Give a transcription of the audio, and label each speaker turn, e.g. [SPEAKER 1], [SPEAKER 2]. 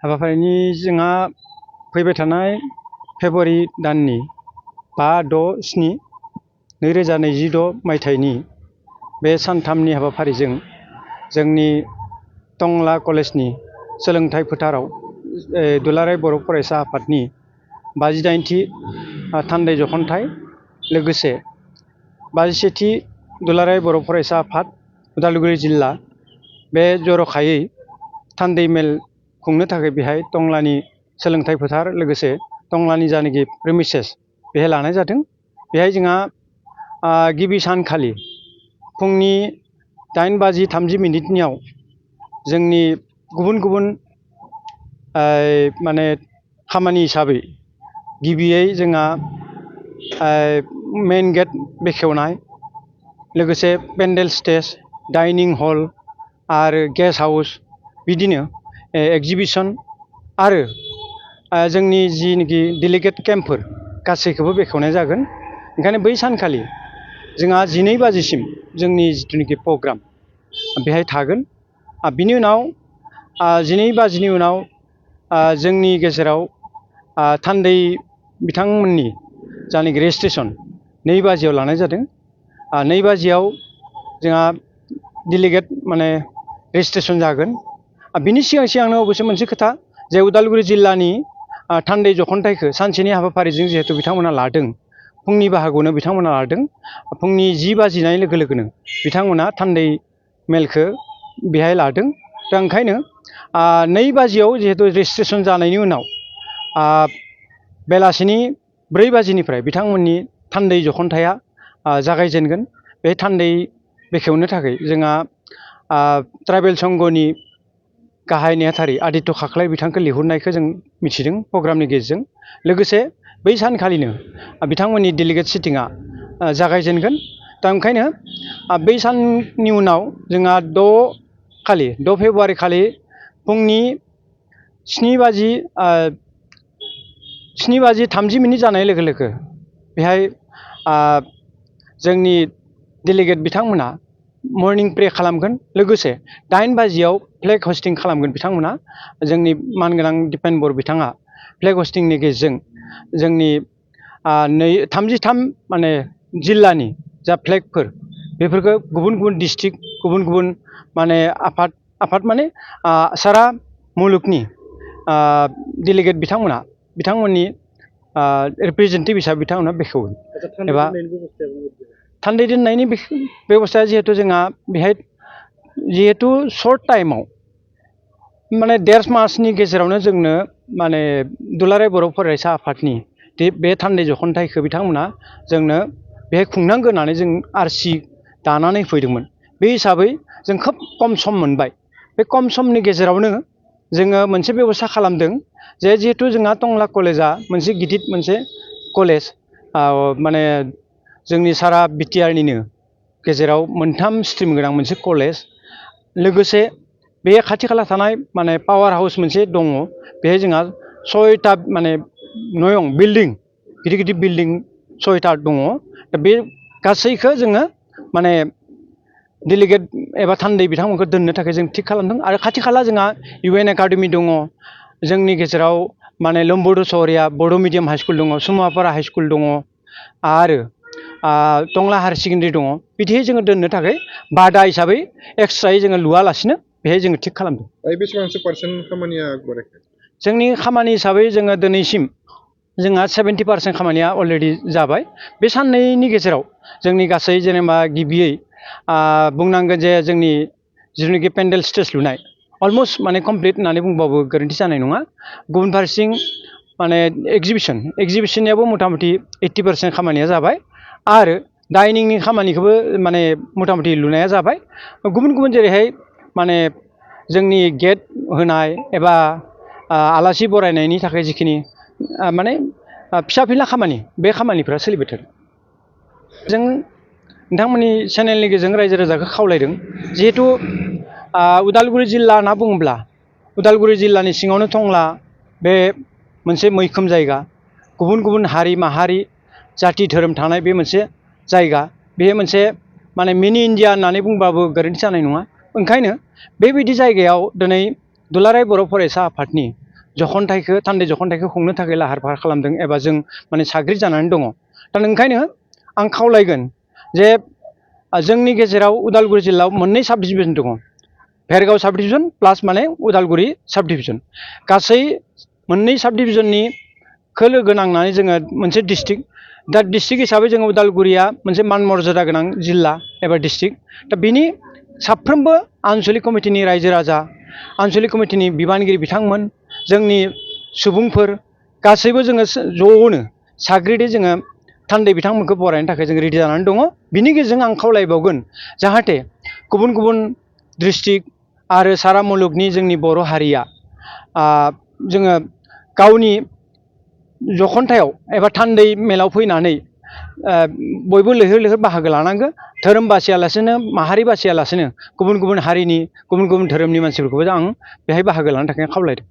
[SPEAKER 1] हाबाफारिनि जोंहा फैबाय थानाय फेब्रुवारि दाननि 5, 6, 7, 2026 मायथाइनि बे सानथामनि हाबाफारिजों जोंनि टंला कलेजनि सोलोंथाइ फोथाराव दुलाराय बर' फरायसा आफादनि 58थि थान्दै जखनथाइ लोगोसे 51थि दुलाराय बर' फरायसा आफाद उदालगुरि जिल्ला बे जर'खायै थान्दै मेल खुंनो थाखाय बेहाय टंलानि सोलोंथाइ फोथार लोगोसे टंलानि जानाखि प्रेमिसेस बेहाय लानाय जादों। बेहाय जोंहा गिबि सानखालि फुंनि 8:30 जोंनि गुबुन गुबुन माने खामानि हिसाबै गिबियै जोंहा मेन गेट बेखेवनाय लोगोसे पेन्डेल स्टेज डाइनिं हल आरो गेस्ट हाउस बिदिनो एक्जिबिसन आरो जोंनि जिनोखि डेलिगेट केम्पफोर गासैखौबो बेखेवनाय जागोन। ओंखायनो बै सानखालि जोंहा 12 बाजिसिम जोंनि जिथुनाखि प्रग्राम बेहाय थागोन। बिनि उनाव 12 बाजिनि उनाव जोंनि गेजेराव थान्दै बिथांमोननि जानाखि रेजिस्ट्रेसन 2 बाजियाव लानाय जादों। 2 बाजियाव जोंहा डेलिगेट माने रेजिस्ट्रेसन जागोन। बिनि सिगांनो अबयसे मोनसे खोथा जे उदालगुरि जिल्लानि थान्दै जखनथाइखौ सानसेनि हाबाफारिजों जिहेतु बिथांमोना लादों, फुंनि बाहागोआवनो बिथांमोना लादों। फुंनि 10 बाजिनाय लोगो लोगोनो बिथांमोना थान्दै मेलखौ बेहाय लादों। दा ओंखायनो 2 बाजियाव जिहेतु रेजिस्ट्रेसन जानायनि उनाव बेलासिनि 4 बाजिनिफ्राय बिथांमोननि थान्दै जखनथाइया जागायजेनगोन। बे थान्दै बेखेवनो थाखाय जोंहा ट्राइबेल संघनि गाहाय नेहाथारि आदित्य खाख्लाय बिथांखौ लिंहरनायखौ जों मिथिदों प्रग्रामनि गेजेरजों। लोगोसे बै सानखालिनो बिथांमोननि डेलिगेट सिटिंआ जागायजेनगोन। दा ओंखायनो बै साननि उनाव जोंहा 6 फेब्रुवारि खालि फुंनि 7:30 जानाय लोगो लोगो बेहाय जोंनि डेलिगेट बिथांमोना मर्निं प्रे खालामगोन। लोगोसे 8 बाजियाव फ्लेग हस्टिं खालामगोन बिथांमोना। जोंनि मानगोनां दिपेन बर बिथाङा फ्लेग हस्टिंनि गेजेरजों जोंनि 33 माने जिल्लानि जा फ्लेगफोर बेफोरखौ गुबुन गुबुन डिस्ट्रिक्ट गुबुन गुबुन माने आफाद माने सारा मुलुगनि डेलिगेट बिथांमोननि रिप्रेजेन्टेटिभ हिसाबै बिथांमोना बेखेवगोन। एबा थान्दै दोननायनि बेबस्थाया जिहेतु जोंहा बेहाय जिहेतु सर्ट टाइमाव माने 1.5 मासनि गेजेरावनो जोंनो माने दुलाराय बर' फरायसा आफादनि बे थान्दै जखनथाइखौ बिथांमोना जोंनो बेहाय खुंनांगौ होननानै जों आरसि दानानै फैदोंमोन। बे हिसाबै जों खोब खम सम मोनबाय। बे खम समनि गेजेरावनो जोङो मोनसे बेबस्था खालामदों जे जिहेतु जोंहा टंला कलेजा मोनसे गिदिर मोनसे कलेज माने जोंनि सारा बिटिआरनिनो गेजेराव 3 स्ट्रिम गोनां मोनसे कलेज। लोगोसे बे खाथि खाला थानाय माने पावार हाउस मोनसे दङ। बेहाय जोंहा 6टा माने नयं बिल्डिं गिदिर गिदिर बिल्डिं 6टा दङ। दा बे गासैखौ जोङो माने डेलिगेट एबा थान्दै बिथांमोनखौ दोननो थाखाय जों थिग खालामदों। आरो खाथि खाला जोंहा UN एकाडेमि दङ। जोंनि गेजेराव माने लम्बोदर सहरिया बर' मिडियाम हाइ स्कुल दङ, सुमापारा हाइ स्कुल दङ आरो टंला हायार सेकेन्डारि दङ। बिदिहाय जोङो दोननो थाखाय बादा हिसाबै एक्सट्रायै जोङो लुवालासिनो बेहाय जोङो थिग खालामदों।
[SPEAKER 2] बेसेबांसो पार्सेन्ट खामानिया गराखै?
[SPEAKER 1] जोंनि खामानि हिसाबै जोङो दिनैसिम जोंहा 70% खामानिया अलरेडि जाबाय। बे साननैनि गेजेराव जोंनि गासै जेनेबा गिबियै बुंनांगोन जे जोंनि जिथुनाखि पेन्डेल स्टेज लुनाय अलमस्ट माने कमप्लिट होननानै बुंबाबो गोरोन्थि जानाय नङा। गुबुन फारसेथिं माने एक्जिबिसननियाबो मथा मथि 80% खामानिया जाबाय। आरो डाइनिंनि खामानिखौबो माने मथा मथि लुनाया जाबाय। गुबुन गुबुन जेरैहाय माने जोंनि गेट होनाय एबा आलासि बरायनायनि थाखाय जिखिनि माने फिसा फिला खामानि बे खामानिफ्रा सोलिबाय थादों। जों नोंथांमोननि चेनेलनि गेजेरजों रायजो राजाखौ खावलायदों जिहेतु उदालगुरि जिल्ला होनना बुङोब्ला उदालगुरि जिल्लानि सिङावनो टंला बे मोनसे मैखोम जायगा। गुबुन गुबुन हारि माहारि जाथि धोरोम थानाय बे मोनसे जायगा। बे मोनसे माने मिनि इन्डिया होननानै बुंबाबो गोरोन्थि जानाय नङा। ओंखायनो बेबायदि जायगायाव दिनै दुलाराय बर' फरायसा आफादनि थान्दै जखनथाइखौ खुंनो थाखाय लाहार फाहार खालामदों एबा जों माने साग्रिद जानानै दङ। दा ओंखायनो आं खावलायगोन जे जोंनि गेजेराव उदालगुरि जिल्लायाव मोननै साब डिभिजन दङ, भेरगाव साब डिभिजन प्लास माने उदालगुरि साब डिभिजन। गासै मोननै साब डिभिजननि लोगो नांनानै जोङो मोनसे डिस्ट्रिक्ट। दा डिस्ट्रिक्ट हिसाबै जोङो उदालगुरिया मोनसे मान मर्यादा गोनां जिल्ला एबा डिस्ट्रिक्ट। दा बिनि साफ्रोमबो आनसलिक कमिटिनि रायजो राजा, आनसलिक कमिटिनि बिबानगिरि बिथांमोन, जोंनि सुबुंफोर गासैबो जोङो ज'नो साग्रिदै जोङो थान्दै बिथांमोनखौ बरायनो थाखाय जों रेडि जानानै दङ। बिनि गेजेरजों आं खावलायबावगोन जाहाथे गुबुन गुबुन डिस्ट्रिक्ट आरो सारा मुलुगनि जोंनि बर' हारिया जोङो गावनि जखनथायाव एबा थान्दै मेलाव फैनानै बयबो लैहोर लैहोर बाहागो लानांगो। धोरोम बासियालासेनो, माहारि बासियालासेनो गुबुन गुबुन हारिनि, गुबुन गुबुन धोरोमनि मानसिफोरखौबो आं बेहाय बाहागो लानो थाखाय खावलायदों।